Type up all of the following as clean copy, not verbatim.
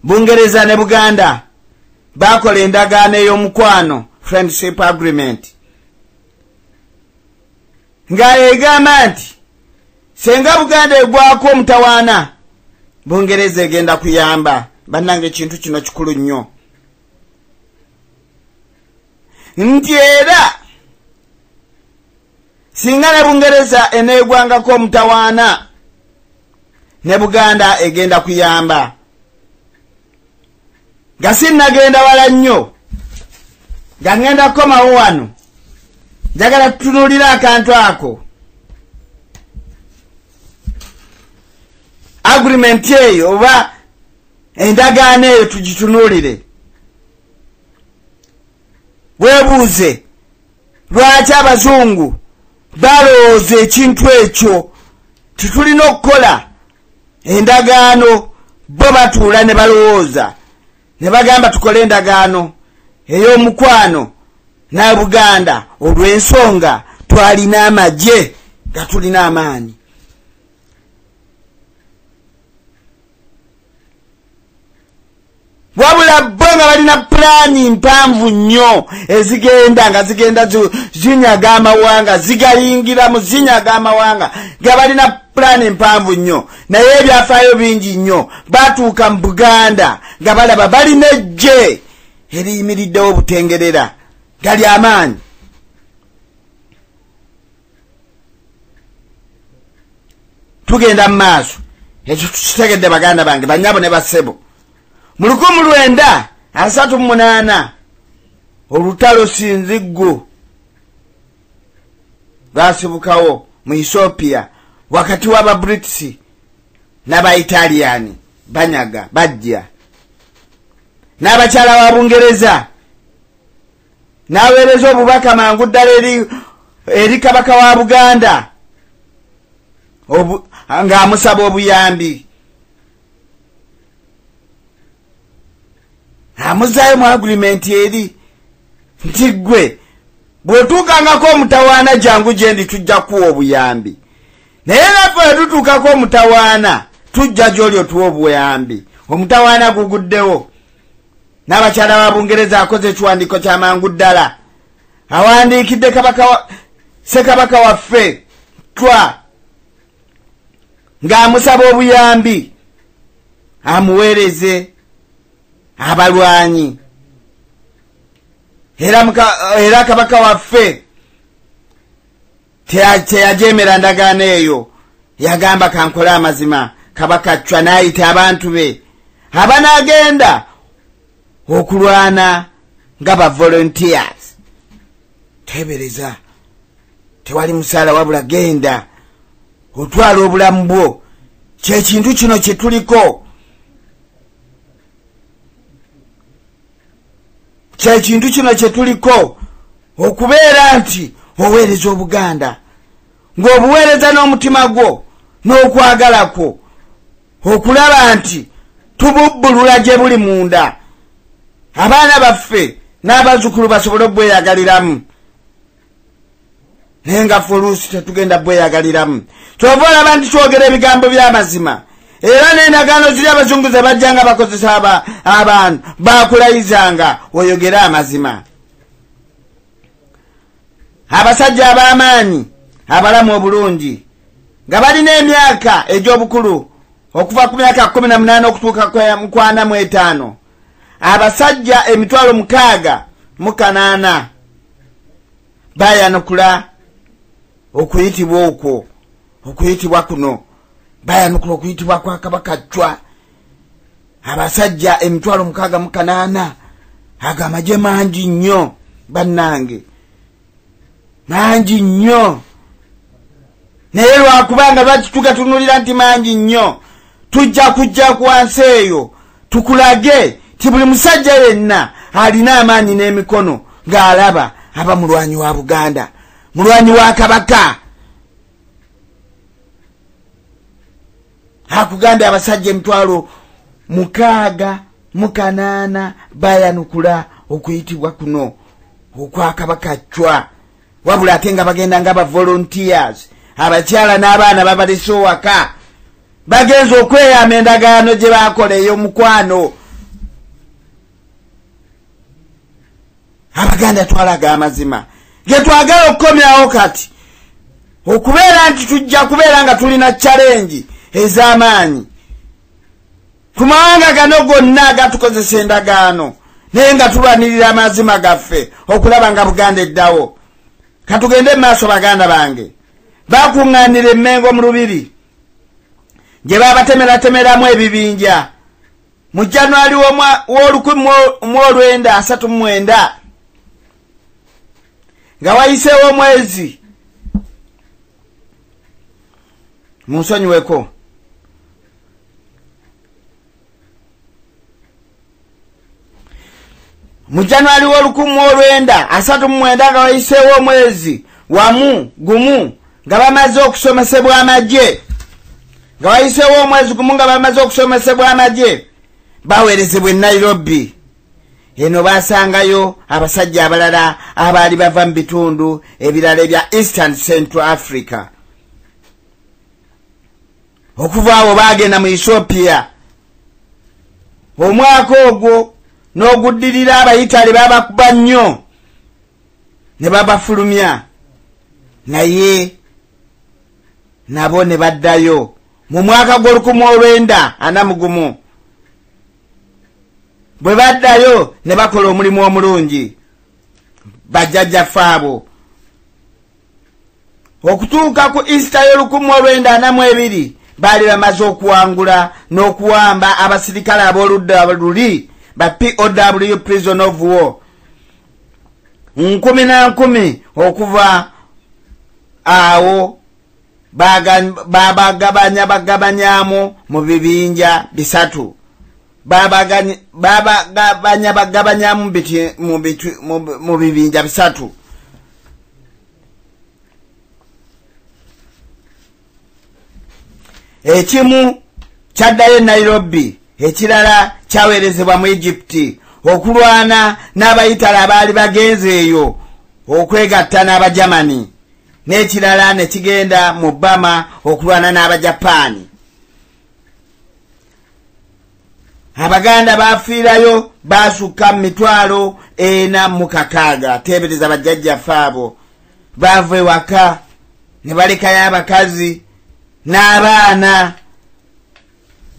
Bungereza ne Buganda bakola endagaano ey'omukwano, friendship agreement, nga egamba nti senga Buganda egwako omutawaana, Bungereza egenda kuyamba. Bannange, ekintu kino kikulu nnyo, nti era singa ne Bungereza eneegwangako omutawaana, ne Buganda egenda kuyamba. Nga sinnagenda wala nnyo, nga ŋŋenda kukomawo wano, njagala tutunuulire akantu ako. Agreement eyo oba endagaano eyo tugitunuulire. Weebuuze lwaki abazungu balowooza ekintu ekyo, titulina okukola endagaano. Bo batuula ne balowooza ne bagamba tukole endagaano ey'omukwano na Buganda olw'ensonga twalina amagye nga tulina amaanyi. Wabula bo nga balina pulaani mpanvu nnyo ezigenda nga zigenda zinyaga amawanga, zigayingiramu, zinyaga amawanga, nga balina pulaani mpanvu nnyo, naye ebyafaayo bingi nnyo. Batuuka mu Buganda nga balaba balina eggye eriyimiriddewo obutengerera nga lyamaanyi. Tugenda mu maaso, ekyo tukitegedde baganda bange, bannyabo ne bassebo. Mu 1938 olutalo sinziggu lwasibukawo mu Ethiopia wakati w'Ababritish n'Abaitaliani. Banyaga bajja n'abakyala wa Bungereza n'aweereza obubaka mangu ddala eri kabaka wa Buganda ng'amusaba obuyambi. Amuzaayo mu agreement eri nti ggwe bw'otuukangako omutawaana jangu gye ndi, tujja kuwa obuyambi, naye naffe bwe tutuukako omutawaana tujja gy'oli otuwa obuyambi. Omutawaana guguddewo, n'abakyala ba Bungereza akoze ekiwandiiko kya mangu ddala, awandiikidde ssekabaka waffe Chwa ng'amusaba obuyambi amuweereze abalwanyi. Era kabaka waffe teyajemera ndagaano eyo, yagamba kankole amazima. Kabaka Chwa n'ayita abantu be abanaagenda okulwana nga ba volunteers. Teebereza, tewali musaala, wabula genda otwala obulamu bwo. Kyekintu kino kye tuliko, kyekintu kino kye tuliko, okubeera nti oweereza Obuganda ng'obuweereza n'omutima gwo n'okwagala kwo, okulaba nti tububbulula gye buli munda, abaana baffe n'abazzukulu basobole obweyagaliramu. Naye nga ffe oluusi tetugenda bweyagaliramu. Kyova olaba nti twogera ebigambo by'amazima, era n'endagaano ziri abazungu ze bajja nga bakozesa abantu bakulayizanga oyogere amazima. Abasajja ab'amaanyi abalamu obulungi nga balina emyaka egy'obukulu okuva ku myaka 18 okutuuka ku 45, abasajja 6,008 bayanukula okuyitibwa okwo, okuyitibwa kuno, bayanukula okuyitibwa kwa Kabaka Chwa. Abasajja 6,008, ago amagye mangi nnyo bannange, mangi nnyo. Naye lwakubanga lwaki tugatunulira nti mangi nnyo, tujja kujja ku wansi eyo tukulage ti buli musajja yenna alina amaanyi n'emikono ng'alaba aba mulwanyi wa Buganda, mulwanyi wa kabaka. Akugambye abasajja 6,008 bayanukula okuyitibwa kuno okwa Kabaka Chwa, wabula ate nga bagenda nga ba volunteers. Abakyala n'abaana babalese owaka, bagenza okweyama endagaano gye bakola ey'omukwano. Abaganda twalaga amazima ge twagala okukomyawo kati, okubeera nti tujja kubeera nga tulina challenge ez'amaanyi ku mawanga gano gonna agatukozesa endagaano, naye nga tulwanirira amazima gaffe okulaba nga Buganda eddawo. Katugende mu maaso baganda bange. Bakuŋŋaanira Emmengo mu Lubiri gye babatemeratemeramu ebibinja mu January w'1939, nga wayiseewo omwezi, munsonyiweko, mu January w'1939 nga wayiseewo omwezi wamu gumu nga bamaze okusomesebwa amagye, nga wayiseewo omwezi gumu nga bamaze okusomesebwa amagye, baweerezebwa e Nairobi. Eno basangayo abasajja abalala abaali bava mu bitundu ebirala ebya Eastern Central Africa. Okuva awo baagenda mu Ethiopia. Omwaka ogwo n'oguddirira Abayitale babakuba nnyo ne babafulumya, naye nabo ne baddayo mu mwaka gw'ol1941. Bwe baddayo ne bakola omulimu omulungi bajjajjaffe abo. Okutuuka ku Easter y'ol1942 baali bamaze okuwangula n'okuwamba abasirikale ab'oludda luli ba POW, prison of war, nkumi na nkumi. Okuva awo babagabanya bagabanyamu mu bibinja bisatu, babagabanya bagabanyamu mu bibinja bisatu. Ekimu kyaddayo e Nairobi, ekirala kyaweerezebwa mu Egypt okulwana n'Abayitale abaali bagenze eyo okwegatta n'Abajamani, n'ekirala ne kigenda mu Bama okulwana n'Abajapaani. Abaganda bafiirayo basukka mu 460,000. Teebereza bajjajjaffe abo baava ewaka ne balekayo abakazi n'abaana.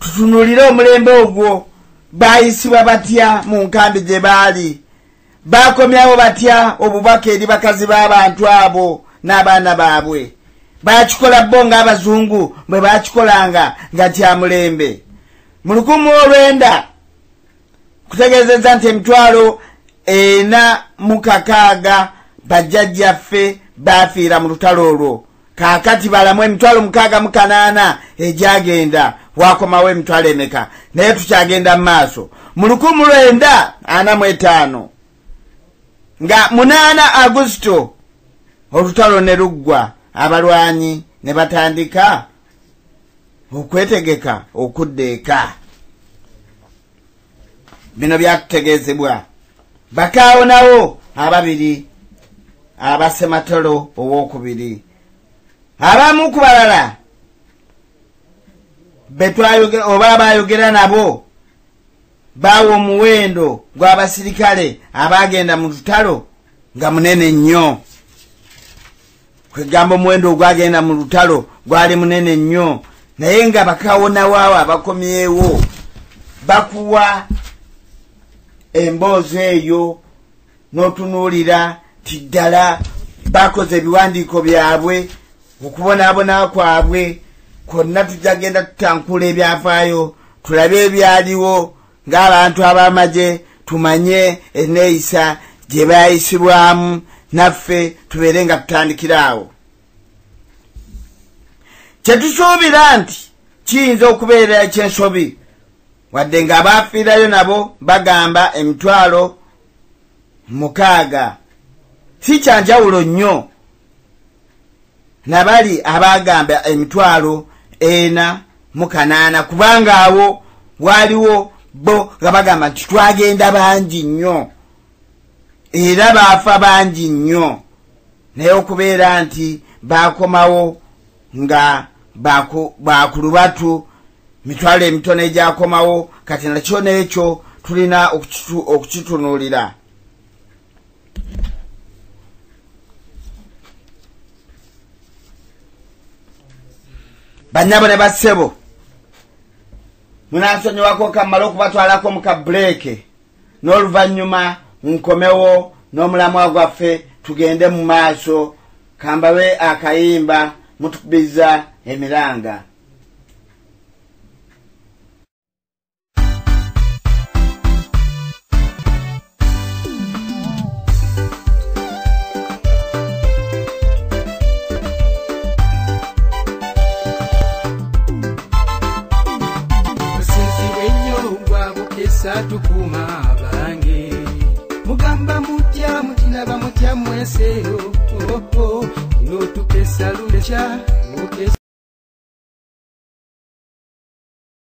Tutunuulire omulembe ogwo, baayisibwa batya mu nkambi gye baali, bakomyawo batya obubaka eri bakazi b'abantu abo n'abaana baabwe. Bakikola bo ng'abazungu bwe bakikolanga nga kyamulembe. Mu 1900 kutegeezezza nti 460,000 bajjajjaffe bafiira mu lutalo olwo. Kaakati balamu 68,000 egyagenda, wakomawo emitwalo emeka? Naye tukyagenda mu maaso. Mu 1945 nga 8 Agusto olutalo ne luggwa, abalwanyi ne batandika okwetegeka okudda eka. Bino byatutegeezebwa bakaawonawo ababiri abasematalo owokubiri. Abamu ku balala betwayogera oba abayogera nabo bawa omuwendo gw'abasirikale abagenda mu lutalo nga munene nnyo. Kwegamba omuwendo ogwagenda mu lutalo gwali munene nnyo, naye nga bakawonawo abo abakomyewo bakuwa emboozi eyo n'otunuulira ti ddala bakoze ebiwandiiko byabwe, okubonaabona kwabwe kwonna. Tujja genda tutankula ebyafaayo, tulabe ebyaliwo ng'abantu ab'amagye, tumanye enneeyisa gye bayisibwamu, naffe tubeere nga tutandikira awo. Kyetusuubira nti kiyinza okubeera ekyensobi, wadde ng'abaafiirayo nabo bagamba 60,000, si kyanjawulo nnyo nabali abagamba 408,000, kubanga awo waliwo bo nga bagamba nti twagenda bangi nnyo era baafa bangi nnyo, naye okubeera nti bakomawo nga bakulubatu mitwalo emitono egyakomawo. Kati nakyo n'ekyo tulina okukitunuulira. Bannyabo ne bassebo, munansonyiwako kammale okubatwalako mu kabuleeke, n'oluvannyuma nkomewo n'omulamwa gwaffe tugende mu maaso. Kambawe akayimba mutukubiza emiranga. Tukuma abange mugamba mutya mutilaba mutya mwese oh oh, oh. Ino tukesa lulesha.